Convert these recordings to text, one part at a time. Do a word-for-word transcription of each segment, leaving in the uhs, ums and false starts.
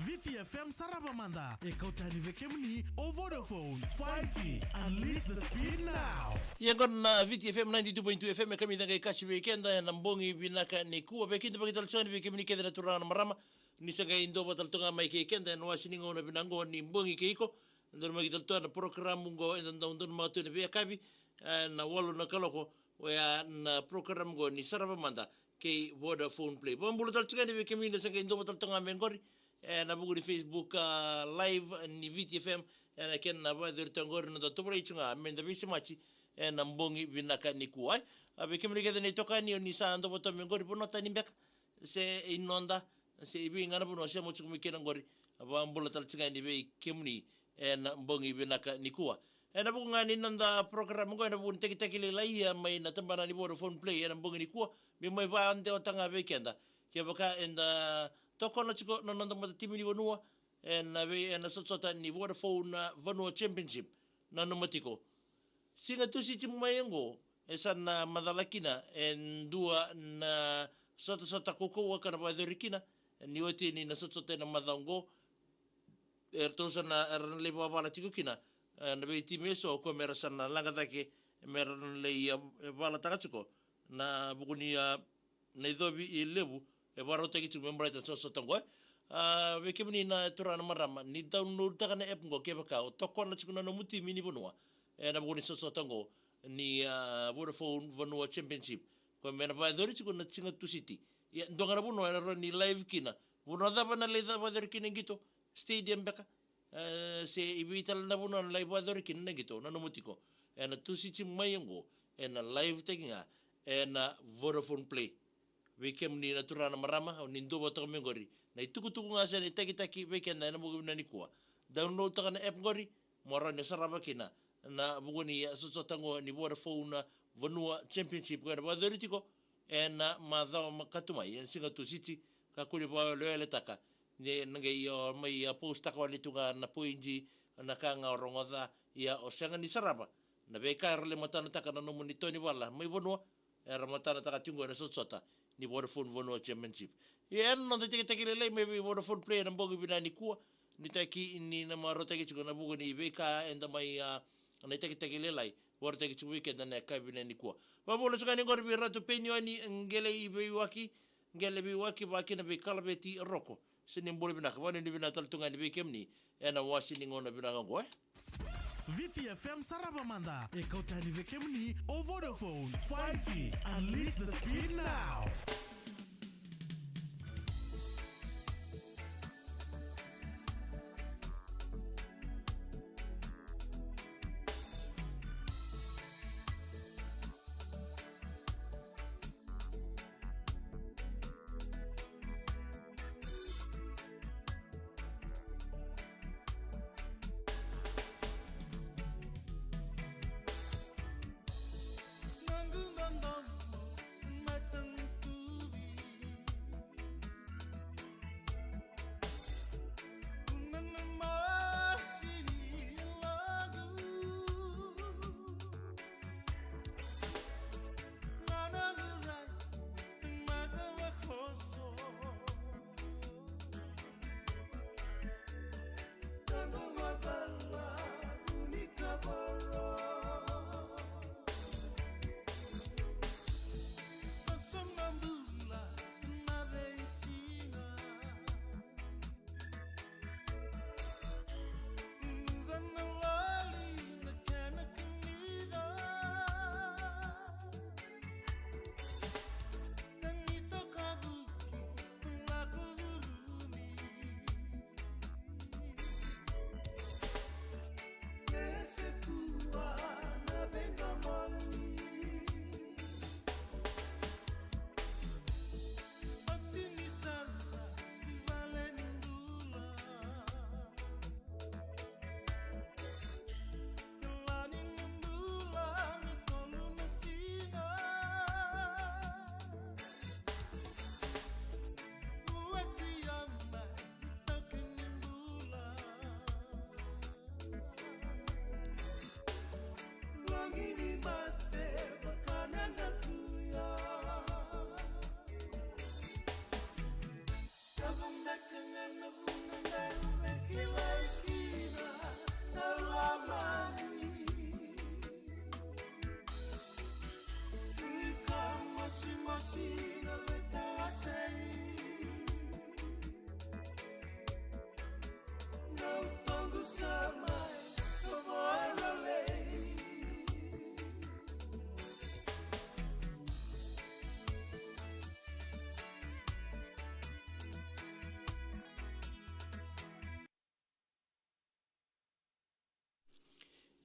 Viti F M sarava mada, e kau tani vei kemuni o Vodafone five G. Unleash the speed now. Ia qo na Viti F M ninety-two point two F M, e kamica qai kasi vei keda ena bogi vinaka nikua. Vei keda vakitalo tiko yani vei kemuni kece na turaga na marama, ni sa qai dova tale toka mai kei keda ena wase ni gauna vinaka qo ni bogi kei iko. Donu mai ki tale toka na porokaramu qo eda dau donumaka tu ena veiyakavi, e, na walu na kaloko, oya na porokaramu qo ni sarava mada kei Vodafone Play. Vakabula tale tiko yani vei kemuni na sa qai dova tale toka mai qori, e, ena vuku ni Facebook, a, Live ni Viti F M, e, ena kena vakayacori toka qori na noda tovolei tu ga me da veisemati ena bogi vinaka nikua. A, vei kemuni kece na itokani o ni sa dova toka mai qori, vanua tani beka, se i noda, se i vei ga na vanua sema tiko mai kina qori, vakabula tale tiko yani vei kemuni ena bogi vinaka nikua. Ena vuku ga ni noda porokaramu qo ena vuku ni takitaki lailai, ia mai na tabana ni Vodafone Play ena bogi nikua, me mai vakadewataka ga vei keda kevaka eda tokona tiko na noda matatimi ni vanua ena vei, ena sotasota ni Vodafone, a, Vanua Championship. Nanuma tiko, siga Tusiti mai oqo, e sa na macala kina e dua na sotasota kaukauwa ka na vakayacori kina, ni oti ni na sotasota ena macawa oqo, eratou sa na, era na lai vakavala tiko kina, e, na veitimi eso, ko me ra sa na laga cake, me ra na lai, a, valataka tiko na vuku ni, a, na icovi levu e vakarautaki tiko me baleta na sotasota oqo, e. A, vei kemuni na turaga na marama, ni download taka na app oqo kevaka o tokona tiko na nomu timi ni vanua ena vuku ni sotasota oqo ni, a, Vodafone Vanua Championship. Ko me na vakayacori tiko na siga Tusiti. Ia, dua ga na vanua ena rawa ni live kina. Vanua cava na lai vakayacori kina qito? Stadium beka, e, se i vei tale na vanua na lai vakayacori kina na qito? Nanuma tiko, ena Tusiti mai oqo ena live taki ga ena Vodafone Play. Vei kemuni na turaga na marama o ni dova toka mai qori, na itukutuku ga se na itakitaki vei keda ena bogi vinaka nikua. Download taka na app qori, mo rawa ni sarava kina na vuku ni, a, sotasota oqo ni Vodafone, a, Vanua Championship, ko ena vakayacori tiko ena macawa ka tu mai, ena siga Tusiti. Kakua ni vakaweleweletaka, ni na qai, o, mai, a, post taka wale tu ga na poidi, na ka ga o rogoca, ia o sega ni sarava na veika era lai matanataka na nomuni toni vala mai vanua, era matanataka tiko ena sotasota ni Vodafone Vanua Championship. Ia ena noda itakitaki lailai mai vei Vodafone Play ena bogi vinaka nikua, ni taki ni na marautaki tiko na vuku ni veika eda mai, a, na itakitaki lailai vakarautaki tiko vei keda na yakavi vinaka nikua. Vakabula tiko yani qori vei Ratu Penioni, qele i veiwaki, qele veiwaki, vakina vei Kalaveti Roko. Se ni bula vinaka, vakanuinui vinaka tale tu ga yani vei kemuni ena wase ni gauna vinaka oqo, e. Viti F M sarava mada, e kau tani vei kemuni o Vodafone five G. Unleash the speed now.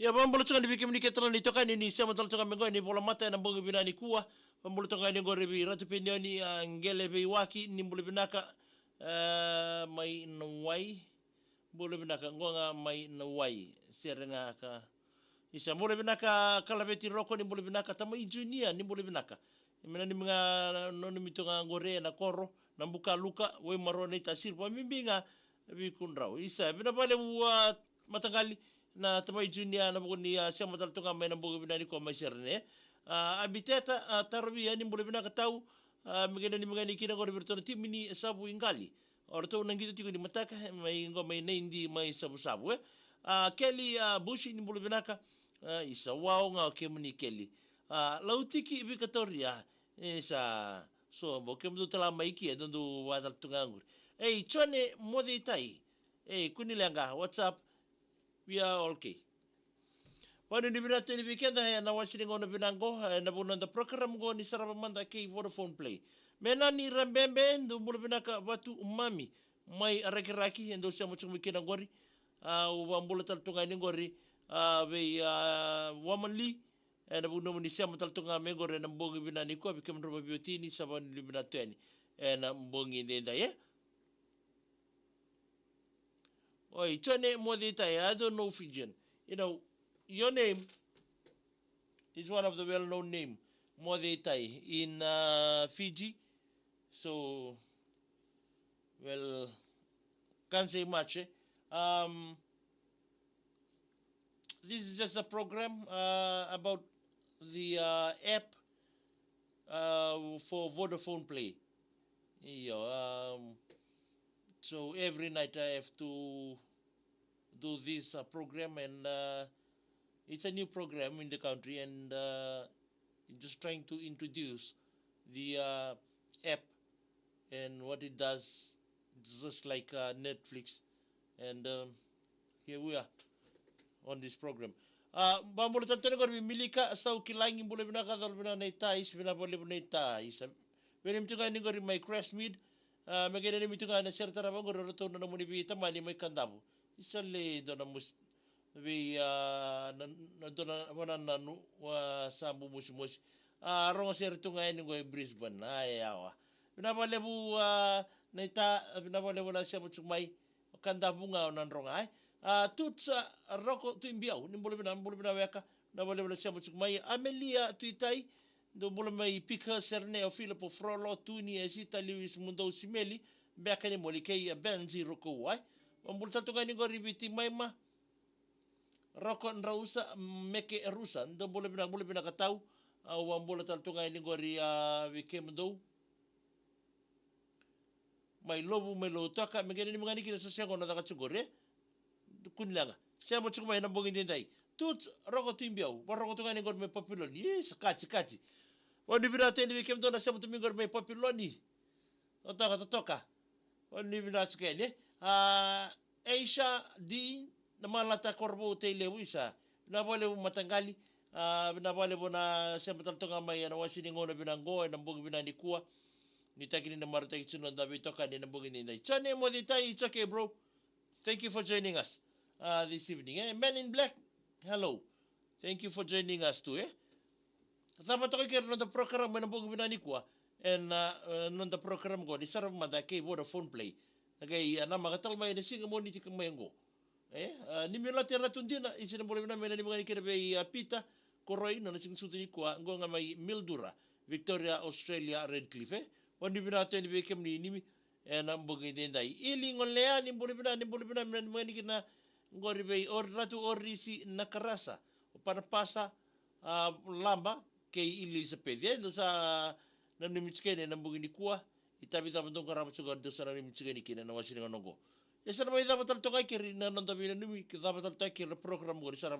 Ia, vakabula tiko ga ni vei kemuni kece na itokani ni sema tale tiko ga mai qo ni vola mata ena bogi vinaka nikua. Vakabula tiko ga ni qori vei Ratu Penioni, a, Qele Veiwaki, ni bula vinaka, e, mai na wai. Bula vinaka, qo ga mai na wai. Sere ga ka. Isa, bula vinaka, Kalaveti Roko, ni bula vinaka, Tamai Junior, ni bula vinaka. E me nanumi ga, nanumi tu ga qori ena koro, na buka luka, Waimaro, na ita siripa, bibi ga, vei kudrau. Isa, vinaka vakalevu, a, mataqali, na Tamai Junior, na vuku ni, a, sema tale tu ga mai na bogi vinaka nikua mai Serene. A, Abiteta, a, Taravia, ni bula vinaka tau, a, me qai nanumi ga ni kina qori vei ratou na timi ni Savu i Qali. O ratou na qito tiko ni mataka, mai qo mai Naidi mai Savusavu, e. A, Keli, a, Busi, ni bula vinaka, a, isa, wao ga o kemuni Keli. A, Lautiki Vikatoria, isa, so, bo kemudou tala mai ki, e dodou vata tu ga qori. Ei, Jone Moceitai. Ei, Kunileqa, what's up? We are all okay. Vanuinui vinaka tu yani vei keda ena wase ni gauna vinaka qo, ena vuku ni noda program qo ni sarava mada kei Vodafone Play. Me na ni Rabebe, dou bula vinaka Vatu Mami, mai Rakiraki, e dou sema tiko mai kina qori. A, au vakabula tale tu ga yani qori, a, vei, a, Wamali, ena vuku ni nomuni sema tale tu ga mai qori ena bogi vinaka nikua, vei kemudrau veiwatini, sa vanuinui vinaka tu yani ena bogi edaidai, e. Oi, Jone Moceitai, I don't know Fijian. You know, your name is one of the well-known name, Moceitai, in, uh, Fiji. So, well, can't say much, eh? Um, this is just a program, uh, about the, uh, app, uh, for Vodafone Play. Io, um, so every night I have to do this, uh, program, and, uh, it's a new program in the country, and, uh, just trying to introduce the, uh, app and what it does. It's just like, uh, Netflix, and, um, here we are on this program. Uh, vakabula tale tu yani qori vei Milika Saukilagi, bula vinaka, colo vinaka na ita, isa, vinaka vakalevu na ita, isa. Vei nanumi tu ga yani qori mai Crestmead, uh, me qai nanumi tu ga na sere tarava qori o ratou na nomuni veitamani mai Kadavu. Isa, le dua na musi, vei, a, na, na dua na vakanananu, a, Sabu Mosimosi. A, rogo sere tu ga yani qo e Brisbane, a, e yawa. Vinaka vakalevu, a, na ita, vinaka vakalevu na sema tiko mai. Kadavu ga o Nadroga, e. A, Tuts, a, Roko Tui Biau, ni bula vinaka, bula vinaka weka. Vinaka vakalevu na sema tiko mai. Amelia Tuitai, dou bula mai Pika, Serene, o Filipo Frolo, Tuni, Esita, Lewis, Mudou, Simeli, Beka ni Moli kei a Benji Roko, e. Vakabula tale tu ga yani qori vei Timaima. Roko Drausa, Meke Rusa, dou bula vinaka, bula vinaka tau. Au vakabula tale tu ga yani qori, a, vei kemudou mai Lovu, mai Lautoka, me qai nanumi ga ni kina sa sega na caka tiko qori, e. Kunileqa. Sema tiko mai ena bogi edaidai. Tuts, Roko Tui Biau, vakarogo tu ga yani qori mai Papiloni. Isa, kati, kati. Vanuinui vinaka tu yani vei kemudou na sema tu mai qori mai Papiloni. Totoka, totoka. Vanuinui vinaka tiko yani, e. A, Aisha D, na Malata Korovou, Tailevu, isa. Vinaka vakalevu mataqali. A, vinaka vakalevu na sema tale tu ga mai ena wase ni gauna vinaka qo, ena bogi vinaka nikua. Nuitaki ni na marautaki tiko na noda veitokani ena bogi edaidai. Jone Moceitai, it's okay, bro. Thank you for joining us, uh, this evening, eh? Man in Black, hello. Thank you for joining us too, eh? Cava toka kei na noda program ena bogi vinaka nikua, ena, uh, noda program qo ni sarava mada kei Vodafone Play. Na qai, uh, namaka tale mai ena siga Moniti ka mai qo. E, a, Nimi Lati Ratu Dina, isa, na bula vinaka, me nanumi ga ni kina vei, a, Peter Koroi, nona siga ni sucu nikua, qo ga mai Mildura, Victoria, Australia, Redcliffe, e. Vanuinui vinaka tu yani vei kemuni Nimi, ena bogi edaidai. Ili Golea, ni bula vinaka, ni bula vinaka, me nanumi ga ni kina qori vei Or-, Ratu Orisi Nakarasa, o Panapasa, a, Laba, kei Elizabeth, e, dou sa nanumi tiko yani ena bogi nikua, itavi cava dou qarava tiko, dou sa nanumi tiko yani kina ena wase ni gauna qo. E sa na mai cava tale toka keri na noda veinanumi, ke cava tale toka keri na program qori, sa na